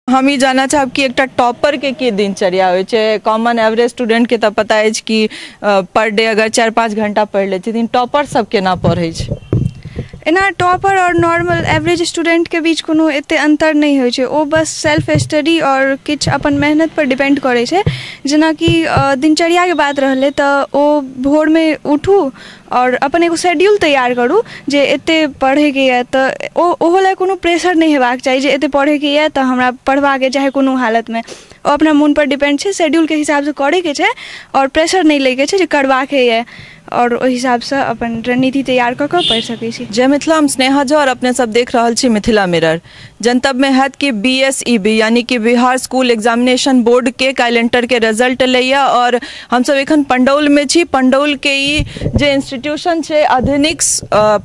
हम ई जानऽ चाहब कि एकटा टॉपर के की दिनचर्या होइ छै। कॉमन एवरेज स्टूडेंट के तऽ पता अछि कि पर डे अगर 4-5 घंटा पढ़ि लै छथिन, टॉपर सब केना पढ़ै छै? एना टॉपर आओर नॉर्मल एवरेज स्टूडेंटके बीच कोनो एतेक अन्तर नहि होइ छै। ओ बस सेल्फ स्टडी आओर किछु अपन मेहनतपर डिपेंड करै छै। जेनाकि दिनचर्याके बात रहलै, तऽ ओ भोरमे उठू आओर अपन एगो शेड्यूल तैयार करू जे एतेक पढ़ैके यऽ। तऽ ओहो लए कोनो प्रेशर नहि हेबाक चाही जे एतेक पढ़ैके यऽ तऽ हमरा पढ़बाक चाहे कोनो हालतमे। ओ अपना मोनपर डिपेंड छै, शेड्यूलके हिसाबसँ करैके छै आओर प्रेशर नहि लैके छै जे करबाके यऽ, आओर ओहि हिसाबसँ अपन रणनीति तैयार कऽ कऽ पढ़ि सकै छी। जय मिथिला, हम स्नेहा झा और अपने सब देख रहल छी मिथिला मिरर। जनतब में हैत कि बीएसईबी यानी कि बिहार स्कूल एग्जामिनेशन बोर्ड के काल्हि इंटर के रिजल्ट एलैया और हमसब एखन पंडौल में छी। पंडौल के ई जे इंस्टीट्यूशन छै आधुनिक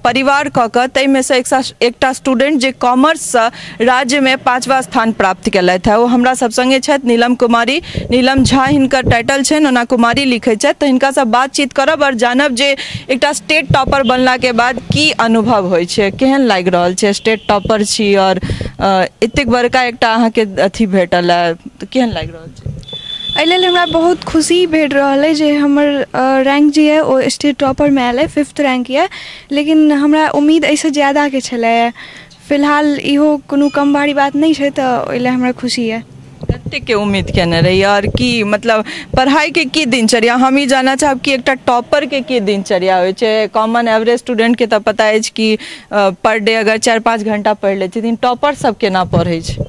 परिवार कऽ कऽ, ताहिमे से एकटा स्टूडेंट जे कॉमर्ससँ राज्यमे पाँचवा स्थान प्राप्त केलथि है, ओ हमरा सब संगे छथि, नीलम कुमारी। नीलम झा हिनकर टाइटल छनि, ओना कुमारी लिखै छथि। तऽ हिनकासँ बातचीत करब आओर जानब जे एकटा स्टेट टॉपर बनलाके बाद की अनुभव होइ छै, केहन लागि रहल छै। स्टेट टॉपर छी आओर एतेक बड़का एकटा अहाँके अथी भेटल है, तऽ केहन लागि रहल छै? एहि लेल हमरा बहुत खुशी भेट रहल अइ जे हमर रैंक जे यऽ ओ स्टेट टॉपरमे आयल अइ, फिफ्थ रैंक यऽ, लेकिन हमरा उम्मीद एहिसँ ज्यादाके छलै। फिलहाल इहो कोनो कम भारी बात नहि छै, तऽ ओहि लए हमरा खुशी यऽ। कतेकके उम्मीद केने रहियै आओर की मतलब पढ़ाइके की दिनचर्या? हम ई जानऽ चाहब कि एकटा टॉपरके की दिनचर्या होइ छै। कॉमन एवरेज स्टूडेंटके तऽ पता अछि कि पर डे अगर 4-5 घंटा पढ़ि लै छथिन, टॉपर सब केना पढ़ै छै?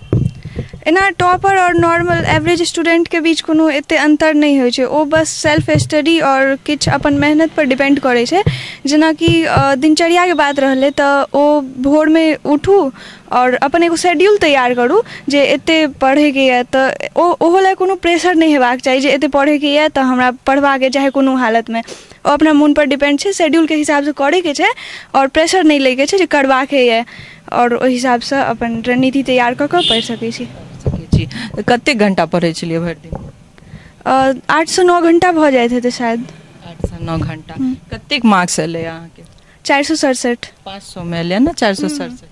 एना टॉपर आओर नॉर्मल एवरेज स्टूडेंटके बीच कोनो एतेक अन्तर नहि होइ छै। ओ बस सेल्फ स्टडी आओर किछु अपन मेहनतपर डिपेंड करै छै। जेनाकि दिनचर्याके बात रहलै, तऽ ओ भोरमे उठू आओर अपन एगो शेड्यूल तैयार करू जे एतेक पढ़ैके यऽ। तऽ ओहो लए कोनो प्रेशर नहि हेबाक चाही जे एतेक पढ़ैके यऽ तऽ हमरा पढ़बाक चाहे कोनो हालतमे। ओ अपना मोनपर डिपेंड छै, शेड्यूलके हिसाबसँ करैके छै आओर प्रेशर नहि लैके छै जे करबाके यऽ, आओर ओहि हिसाबसँ अपन रणनीति तैयार कऽ कऽ पढ़ि सकै छी। सकै छी। कतेक घंटा पढ़ै छलियै भरि दिन? 8 सँ 9 घंटा भऽ जाइत हेतै शायद। 8 सँ 9 घंटा। कतेक मार्क्स एलै अहाँके? 467। 500मे एलै ने 467।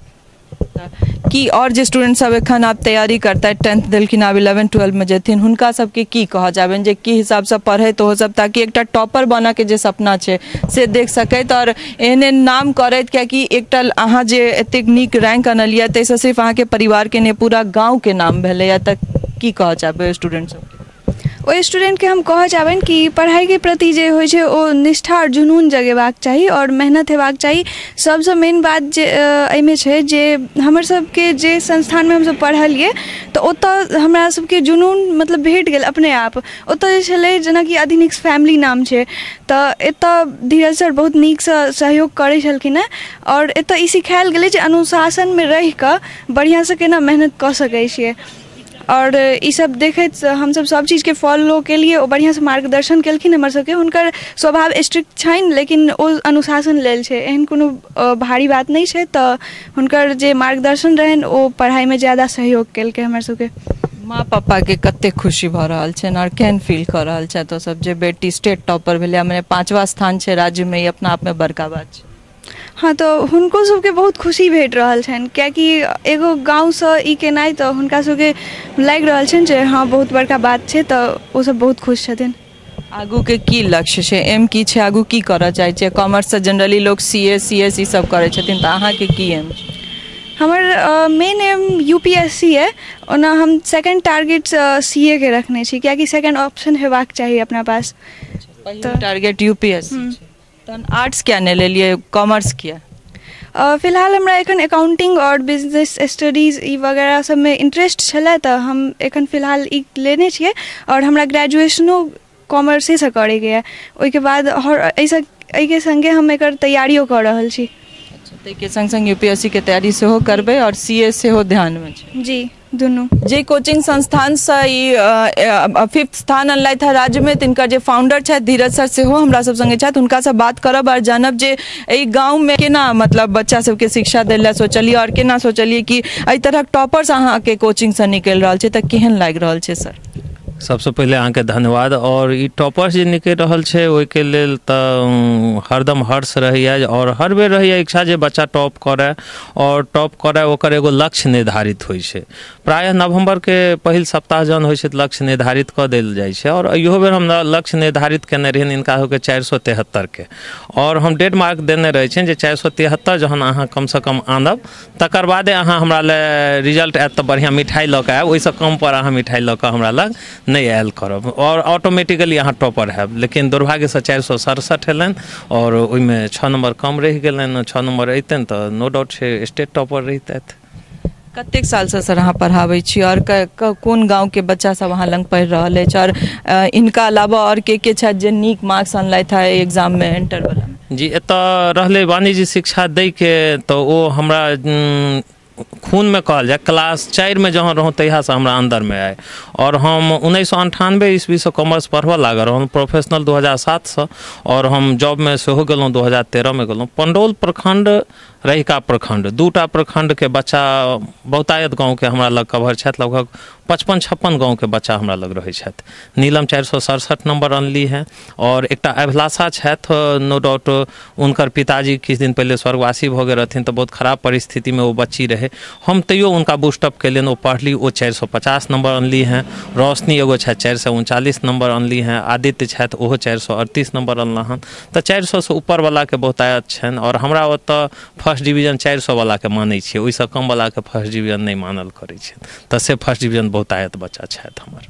की आओर जे स्टूडेंट सब एखन आब तैयारी करतै, टेंथ देलखिन, आब इलेवन ट्वेल्वमे जेथिन, हुनका सबके की कहऽ चाहबनि जे की हिसाबसँ पढ़ैत ओहो सब, ताकि एकटा टॉपर बनऽके जे सपना छै से देख सकैत आओर एहन एहन नाम करैत? कियाकि एकटा अहाँ जे एतेक नीक रैंक अनलियै, ताहिसँ सिर्फ अहाँके परिवारके नहि, पूरा गाँवके नाम भेलैया। तऽ की कहऽ चाहबै स्टूडेंट सबके? ओहि स्टूडेंटके हम कहऽ चाहबनि कि पढ़ाइके प्रति जे होइ छै ओ निष्ठा आओर जुनून जगेबाक चाही आओर मेहनत हेबाक चाही। सभसँ मेन बात जे एहिमे छै जे हमर सबके जे संस्थानमे हमसभ पढ़लियै, तऽ ओतऽ हमरा सबके जुनून मतलब भेट गेल अपने आप। ओतऽ जे छलै, जेनाकि आधुनिक फैमिली नाम छै, तऽ एतऽ धीरज सर बहुत नीकसँ सहयोग करै छलखिन हेँ आओर एतऽ ई सिखायल गेलै जे अनुशासनमे रहि कऽ बढ़िआँसँ केना मेहनत कऽ सकै छियै। आओर ईसब देखैत हमसब सब चीजके फॉलो केलियै। ओ बढ़िआँसँ मार्गदर्शन केलखिन हमर सबके। हुनकर स्वभाव स्ट्रिक्ट छनि, लेकिन ओ अनुशासन लेल छै, एहन कोनो भारी बात नहि छै। तऽ हुनकर जे मार्गदर्शन रहनि ओ पढ़ाइमे ज्यादा सहयोग केलकै हमर सबके। माँ पापाके कतेक खुशी भऽ रहल छनि आओर केहन फील कऽ रहल छथि ओ सब जे बेटी स्टेट टॉपर भेलै, मने पाँचवा स्थान छै राज्यमे, ई अपना आपमे बड़का बात छै? हँ, तऽ हुनको सबके बहुत खुशी भेट रहल छनि, कियाकि एगो गाँवसँ ई केनाइ, तऽ हुनका सबके लागि रहल छनि जे हँ, बहुत बड़का बात छै। तऽ ओसब बहुत खुश छथिन। आगूके की लक्ष्य छै, एम की छै, आगू की करऽ चाहै छियै? कॉमर्ससँ जनरली लोक सी ए, सी एस ई सब करै छथिन, तऽ अहाँके की एम छै? हमर मेन एम यूपीएससी अइ। ओना हम सेकंड टारगेट सीए के रखने छी, कियाकि सेकंड ऑप्शन हेबाक चाही अपना पास। पहिल टारगेट यूपीएससी छै। तहन आर्ट्स किया नहि लेलियै, कॉमर्स किया? फिलहाल हमरा एखन अकाउंटिंग आओर बिजनेस स्टडीज ई वगैरह सबमे इंटरेस्ट छलै, तऽ हम एखन फिलहाल ई लेने छियै आओर हमरा ग्रेजुएशनो कॉमर्सेसँ करैके यऽ। ओहिके बाद आओर एहिसँ एहिके सङ्गे हम एकर तैयारियो कऽ रहल छी। ताहिके सङ्ग सङ्ग यूपीएससी के तैयारी सेहो करबै आओर सी ए सेहो ध्यानमे छै? जी, दुनू। जे कोचिंग संस्थानसँ ई फिफ्थ स्थान अनलथि हँ राज्यमे, तिनकर जे फाउंडर छथि धीरज सर, सेहो हमरा सब सङ्गे छथि। हुनकासँ बात करब आओर जानब जे एहि गाँवमे केना मतलब बच्चा सबके शिक्षा दै लए सोचलियै आओर केना सोचलियै कि एहि तरहक टॉपर्स अहाँके कोचिंगसँ निकलि रहल छै। तऽ केहन लागि रहल छै सर? सबसँ पहिले अहाँके धन्यवाद। आओर ई टॉपर्स जे निकलि रहल छै, ओहिके लेल तऽ हरदम हर्ष रहैए आओर हर बेर रहैए इच्छा जे बच्चा टॉप करय आओर टॉप करय। ओकर एगो लक्ष्य निर्धारित होइ छै। प्रायः नवम्बरके पहिल सप्ताह जहन होइ छै तऽ लक्ष्य निर्धारित कऽ देल जाइ छै। आओर इहो बेर हम लक्ष्य निर्धारित केने रहियनि हिनका सबके 473 के, आओर हम डेढ़ मार्क देने रहै छियनि जे 473 जहन अहाँ कमसँ कम आनब तकर बादे अहाँ हमरा लए रिजल्ट आयत तऽ बढ़िआँ मिठाइ लऽ कऽ आयब, ओहिसँ कम पर अहाँ मिठाइ लऽ कऽ हमरा लग नहि आयल करब आओर ऑटोमेटिकली अहाँ टॉपर हैब। लेकिन दुर्भाग्यसँ 467 एलनि आओर ओहिमे 6 नम्बर कम रहि गेलनि। 6 नम्बर अयतनि तऽ नो डाउट छै स्टेट टॉपर रहितथि। कतेक सालसँ सर अहाँ पढ़ाबै छी आओर कोन गाँवके बच्चा सब अहाँ लग पढ़ि रहल अछि आओर इनका अलावा आओर के के छथि जे नीक मार्क्स अनलथि है एग्जाममे एंटर वाला? जी, एतऽ रहलै वाणिज्य शिक्षा दैके तऽ ओ हमरा खूनमे कहल जाय, क्लास 4 में जहाँ रहूँ तहियासँ हमरा अन्दरमे आय। और हम 1998 ईस्वीसँ कॉमर्स पढ़बऽ लागल रहूँ, प्रोफेशनल 2007सँ, और हम जॉबमे सेहो गेलहुँ 2013मे गेलहुँ। पंडौल प्रखंड, रहिका प्रखंड, दूटा प्रखंडके बच्चा बहुतायत गाँवके हमरा लग कवर छथि, लगभग 55-56 गाँवके बच्चा हमरा लग रहै छथि। नीलम 467 नम्बर अनली हैं और एकटा अभिलाषा छथि, नो डाउट हुनकर पिताजी किछु दिन पहिले स्वर्गवासी भऽ गेल रहथिन तऽ बहुत खराब परिस्थितिमे ओ बच्ची रहै, हम तैयो हुनका बूस्टअप केलियनि, ओ पढ़ली, ओ 450 नम्बर अनली हैं। रोशनी एगो छथि 439 नम्बर अनली हैं, आदित्य छथि ओहो 438 नम्बर अनला हन। तऽ 400सँ ऊपरवलाके बहुतायत छनि और हमरा ओतऽ फर्स्ट डिवीजन 400 वालाके मानै छियै, ओहिसँ कम वालाके फर्स्ट डिवीजन नहि मानल करै छै, तऽ से फर्स्ट डिवीजन बहुतायत बच्चा छथि हमर।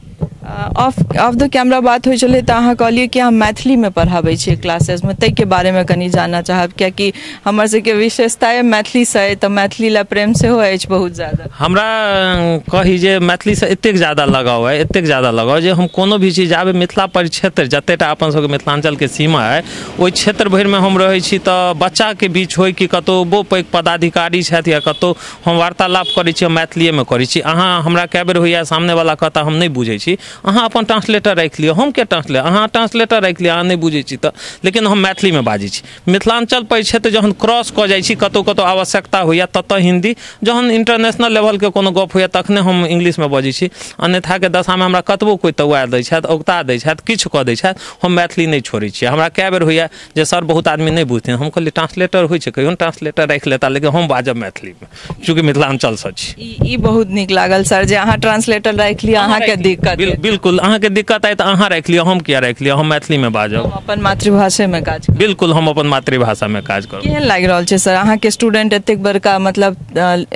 ऑफ the camera बात होइ छलै तऽ अहाँ कहलियै कि अहाँ मैथिलीमे पढ़ाबै छियै क्लासेसमे, ताहिके बारेमे कनि जानऽ चाहब, कियाकि हमर सबके विशेषता अइ मैथिलीसँ अइ तऽ मैथिली लए प्रेम सेहो अछि बहुत ज्यादा। हमरा कही जे मैथिलीसँ एतेक ज्यादा लगाव अइ, एतेक ज्यादा लगाव जे हम कोनो भी चीज आबै मिथिला परिक्षेत्र जतेटा अपन सबके मिथिलाञ्चलके सीमा अइ ओहि क्षेत्र भरिमे हम रहै छी तऽ बच्चाके बीच होइ कि कतहु पैघ पदाधिकारी छथि या कतहु हम वार्तालाप करै छी, हम मैथिलीएमे करै छी। अहाँ हमरा कए बेर होइए सामनेवला कहता हम नहि बुझै छी, अहाँ अपन ट्रांसलेटर राखि लिअ, हम किया ट्रांसलेटर, अहाँ ट्रांसलेटर राखि लिअ, अहाँ नहि बुझै छी तऽ, लेकिन हम मैथिलीमे बाजै छी। मिथिलाञ्चल परिक्षेत्र जहन क्रॉस कऽ जाइ छी कतहु कतहु आवश्यकता होइए ततऽ हिन्दी, जहन इंटरनेशनल लेवलके कोनो गप होइए तखने हम इंग्लिशमे बजै छी, अन्यथाके दशामे हमरा कतबो कोइ तौआ दै छथि, औगता दै छथि, किछु कऽ दै छथि, हम मैथिली नहि छोड़ै छी। हमरा कए बेर होइए जे सर बहुत आदमी नहि बुझथिन, हम कहलियै ट्रांसलेटर होइ छै, कहियो ट्रांसलेटर राखि लेता, लेकिन हम बाजब मैथिलीमे चूँकि मिथिलाञ्चलसँ छी। ई बहुत नीक लागल सर जे अहाँ ट्रांसलेटर राखि लिअ, अहाँके दिक्कत बिल्कुल, अहाँके दिक्कत आय तऽ अहाँ राखि लिअ, हम किया राखि लिअ, हम मैथिलीमे बाजब, अपन मातृभाषामे काज। बिल्कुल, हम अपन मातृभाषामे काज करब। केहन लागि रहल छै सर अहाँके स्टूडेंट एतेक बड़का मतलब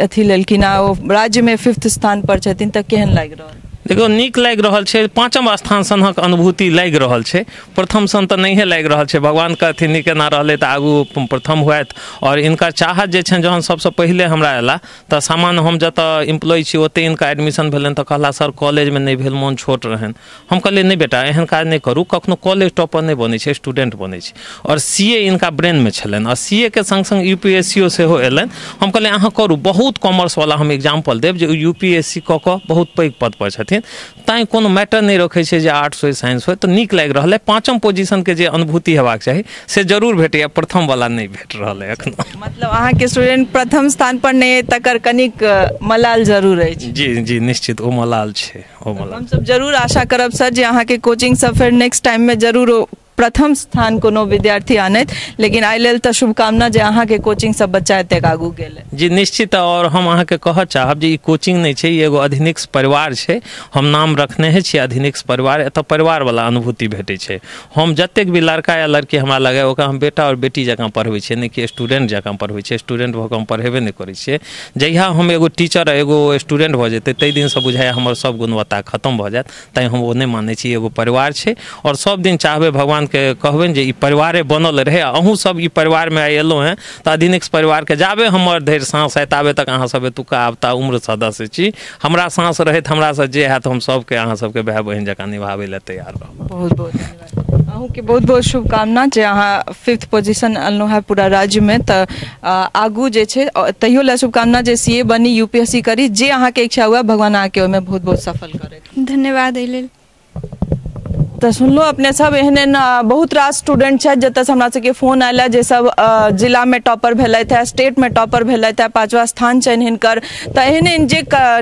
अथी लेलखिन आ ओ राज्यमे 5th स्थान पर छथिन तऽ केहन लागि रहल? देखियौ नीक लागि रहल छै, 5म स्थान सनक अनुभूति लागि रहल छै, प्रथम सन तऽ नहिए लागि रहल छै। भगवान कहथिन नीक एना रहलै तऽ आगू प्रथम होयत। और इनकर चाहत जे छनि जहन सबसँ पहिले हमरा अयला तऽ सामान्य हम जतऽ एम्प्लॉय छी ओतहि इनका एडमिशन भेलनि तऽ कहला सर कॉलेजमे नहि भेल, मोन छोट रहनि। हम कहलियै नहि बेटा एहन काज नहि करू, कखनो कॉलेज टॉपर नहि बनै छै, स्टूडेंट बनै छै। और सी ए इनका ब्रेनमे छलनि और सी ए के सङ्ग सङ्ग यू पी एस सी ओ सेहो एलनि। हम कहलियै अहाँ करू, बहुत कॉमर्सवला हम एग्जाम्पल देब जे यू पी एस सी कऽ कऽ बहुत पैघ पद पर छथिन, तैँ कोनो मैटर नहि रखै छै जे आर्ट्स होइ साइंस होइ। तऽ नीक लागि रहल अइ, 5म पोजिशनके जे अनुभूति हेबाक चाही से जरूर भेटैए, प्रथमवला नहि भेट रहल अइ एखनो। मतलब अहाँके स्टूडेंट प्रथम स्थान पर नहि अइ तकर कनिक मलाल जरूर अछि। जी जी निश्चित, ओ मलाल छै, ओ मलाल। हमसब जरूर आशा करब सर जे अहाँके कोचिंग सब फेर नेक्स्ट टाइममे जरूर प्रथम स्थान कोनो विद्यार्थी आनैत, लेकिन एहि लेल तऽ शुभकामना जे अहाँके कोचिंग सब बच्चा एतेक आगू गेलै। जी निश्चित, और हम अहाँके कहऽ चाहब जे ई कोचिंग नहि छै, ई एगो अधिनिक्स परिवार छै, हम नाम रखने है छियै अधिनिक्स परिवार। एतऽ परिवारवला अनुभूति भेटै छै। हम जतेक भी लड़का या लड़की हमरा लगै ओकरा हम बेटा आओर बेटी जकाँ पढ़बै छियै, नहि कि स्टूडेंट जकाँ पढ़बै छियै। स्टूडेंट भऽ कऽ हम पढ़ेबे नहि करै छियै। जहिया हम एगो टीचर एगो स्टूडेंट भऽ जेतै ताहि दिनसँ बुझाइए हमर सब गुणवत्ता खतम भऽ जायत, तैँ हम ओ नहि मानै छी। एगो परिवार छै आओर सब दिन चाहबै भगवान के कहबनि जे ई परिवारे बनल रहै। अहूँ सब ई परिवारमे आइ एलहुँ हेँ तऽ अधिनिक्स परिवारके जाबे हमर धरि साँस आयत ताबे तक अहाँ सब एतुका आबता उम्र सदस्य छी। हमरा साँस रहैत हमरासँ जे हैत हम सबके अहाँ सबके भाय बहिन जकाँ निभाबै लए तैयार रहब। बहुत बहुत धन्यवाद, अहूँके बहुत बहुत शुभकामना जे अहाँ 5th position अनलहुँ हेँ पूरा राज्यमे, तऽ आगू जे छै तैयो लए शुभकामना जे सी ए बनी, यू पी एस सी करी, जे अहाँके इच्छा हुए भगवान अहाँके ओहिमे बहुत बहुत सफल करैत। धन्यवाद एहि लेल। तऽ सुनलहुँ अपने सब एहन एहन बहुत रास स्टूडेंट छथि जतऽसँ हमरा सबके फोन आयल है, जे सब जिलामे टॉपर भेलथि है, स्टेटमे टॉपर भेलथि है, 5वां स्थान छनि हिनकर। तऽ एहन एहन जे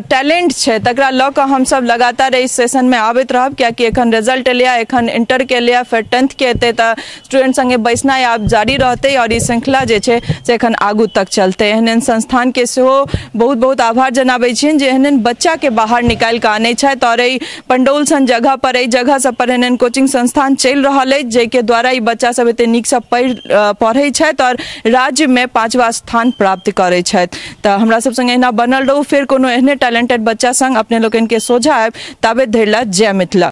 टैलेंट छै तकरा लऽ कऽ हमसब लगातार एहि सेशनमे आबैत रहब, कियाकि एखन रिजल्ट एलैए, एखन इंटरके एलैए, फेर 10th के एतै, तऽ स्टूडेंट संगे बैसनाइ आब जारी रहतै आओर ई श्रृंखला जे छै से एखन आगू तक चलतै। एहन एहन संस्थानके सेहो बहुत बहुत आभार जनाबै छियनि जे एहन एहन बच्चाके बाहर निकालि कऽ आनै छथि आओर एहि पंडौल सन जगह पर, एहि जगह सब पर एहन एहन कोचिंग संस्थान चलि रहल अछि जाहिके द्वारा ई बच्चा सब एते नीकसँ पढ़ै छथि आओर राज्यमे 5वां स्थान प्राप्त करै छथि। तऽ हमरा सब संगे एहिना बनल रहू, फेर कोनो एहने टैलेंटेड बच्चा संग अपने लोकनिके सोझा आयब। ताबे धरि ला जय मिथिला।